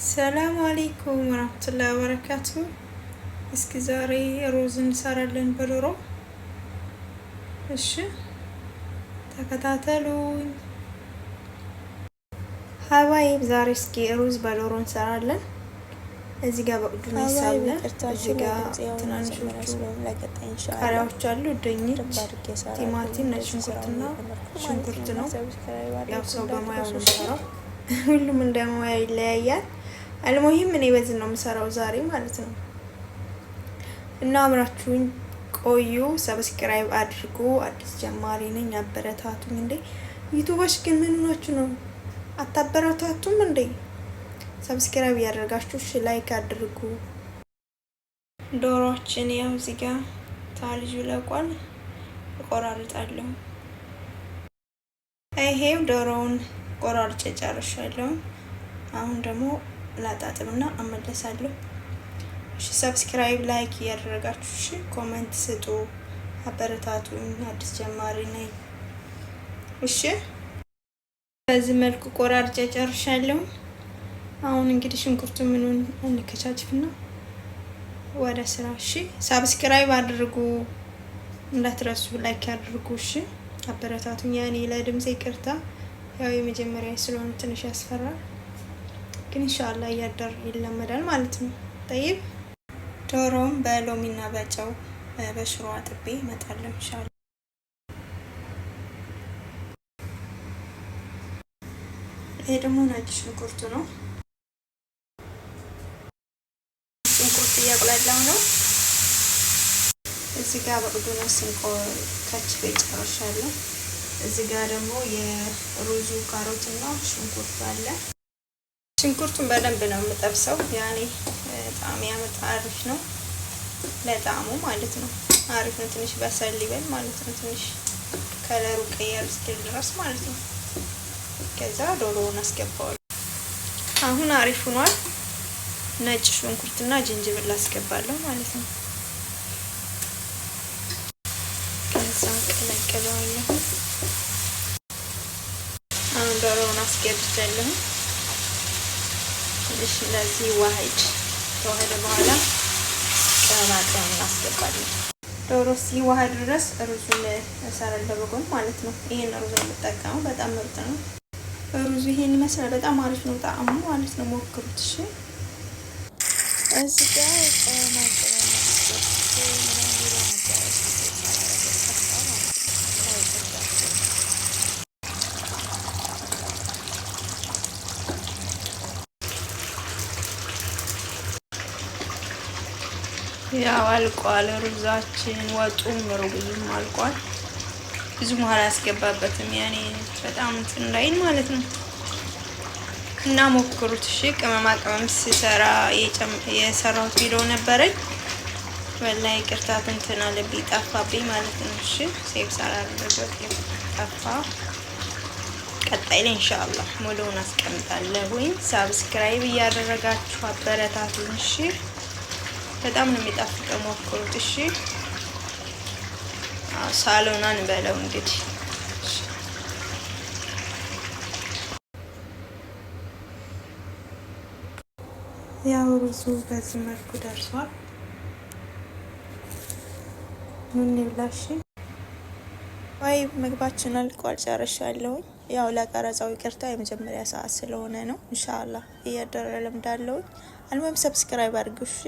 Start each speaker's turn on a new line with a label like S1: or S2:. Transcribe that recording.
S1: ሰላም አለይኩም ወራህመቱላሂ ወበረካቱ። እስኪ ዛሬ ሩዝ እንሰራለን በዶሮ። እሺ ተከታተሉኝ። ሀባይብ ዛሬ እስኪ ሩዝ በዶሮ እንሰራለን። እዚህ ጋር በቅዱስ አለ። እዚህ ጋር ትናንሾቹ ቃሪያዎች አሉ፣ ድንች፣ ቲማቲም፣ ነጭ ሽንኩርትና ሽንኩርት ነው። ያው ሰው በሙያው ነው የሚሰራው። ሁሉም እንደሙያ ይለያያል። አልሙሂም እኔ በዚህ ነው የምሰራው ዛሬ ማለት ነው። እና አብራችሁኝ ቆዩ፣ subscribe አድርጉ። አዲስ ጀማሪ ነኝ፣ አበረታቱኝ። እንዴ ዩቱቦች ግን ምን ሆናችሁ ነው? አታበረታቱም እንዴ? Subscribe እያደረጋችሁ እሺ፣ like አድርጉ። ዶሮችን ያው እዚህ ጋር ታልጁ ለቋል፣ እቆራርጣለሁ። ይሄው ዶሮውን ቆራርጬ ጨርሻለሁ። አሁን ደግሞ ላጣጥብና እመለሳለሁ። እሺ subscribe፣ like እያደረጋችሁ እሺ፣ comment ስጡ፣ አበረታቱኝ። አዲስ ጀማሪ ነኝ። እሺ በዚህ መልኩ ቆራርጬ ጨርሻለሁ። አሁን እንግዲህ ሽንኩርቱ ምኑን እንከቻችፍና ወደ ስራ። እሺ subscribe አድርጉ እንዳትረሱ፣ like አድርጉ። እሺ አበረታቱኝ። ያኔ ለድምጼ ይቅርታ፣ ያው የመጀመሪያ ስለሆነ ትንሽ ያስፈራል፣ ግን ኢንሻአላህ እያደር ይለመዳል ማለት ነው። ጠይብ ዶሮውን በሎሚና በጨው በሽሮ አጥቤ እመጣለሁ ኢንሻአላህ። ይሄ ደግሞ ነጭ ሽንኩርቱ ነው። ሽንኩርት እያቁላላሁ ነው። እዚህ ጋር በቅዱነት ስንቆ ከችፌ ጨርሻለሁ። እዚህ ጋር ደግሞ የሩዙ ካሮት እና ሽንኩርት አለ። ሽንኩርቱን በደንብ ነው የምጠብሰው። ያኔ ጣዕም ያመጣ አሪፍ ነው ለጣዕሙ ማለት ነው። አሪፍ ነው። ትንሽ በሰል ይበል ማለት ነው። ትንሽ ከለሩ ቀየር እስኪል ድረስ ማለት ነው። ከዛ ዶሮውን አስገባዋለሁ። አሁን አሪፍ ሆኗል። ነጭ ሽንኩርትና ጅንጅብል አስገባለሁ ማለት ነው። ከዛ ቀላቅለዋለሁ። አሁን ዶሮውን አስገብቻለሁ። ትንሽ ለዚህ ዋህድ ተዋህደ በኋላ ቅመማ ቅመም እናስገባለን። ዶሮ ሲዋህድ ድረስ ሩዙን እሰራለሁ በጎን ማለት ነው። ይሄን ሩዝ ነው የምጠቀመው። በጣም ምርጥ ነው ሩዙ። ይሄን ይመስላል። በጣም አሪፍ ነው ጣዕሙ ማለት ነው። ሞክሩት እሺ።
S2: እዚህ ጋር ቅመማ ቅመም ምናምን ነበረ ማለት ነው።
S1: ያው አልቋል ሩዛችን፣ ወጡም ሩዙም አልቋል። ብዙ ውሃ አያስገባበትም ያኔ በጣም እንትን እንዳይል ማለት ነው። እና ሞክሩት እሺ። ቅመማ ቅመም ስሰራ የሰራሁት ቪዲዮ ነበረኝ። ወላሂ ይቅርታ እንትን አለብኝ ጠፋብኝ ማለት ነው። እሺ save ሳላደርገው ጠፋ። ቀጣይ ላይ ኢንሻአላህ ሙሉውን አስቀምጣለሁኝ። Subscribe እያደረጋችሁ አበረታቱኝ እሺ። በጣም ነው የሚጣፍጠው፣ ሞክሩት እሺ። ሳሎናን በለው እንግዲህ። ያው ሩዙ በዚህ መልኩ ደርሷል። ምን ይብላሽ
S2: ወይ ምግባችን አልቋል፣ ጨርሻለሁኝ። ያው ለቀረጻው ይቅርታ የመጀመሪያ ሰዓት ስለሆነ ነው። ኢንሻአላህ እያደረ ለምዳለሁኝ። አልሙም subscribe አድርጉ እሺ።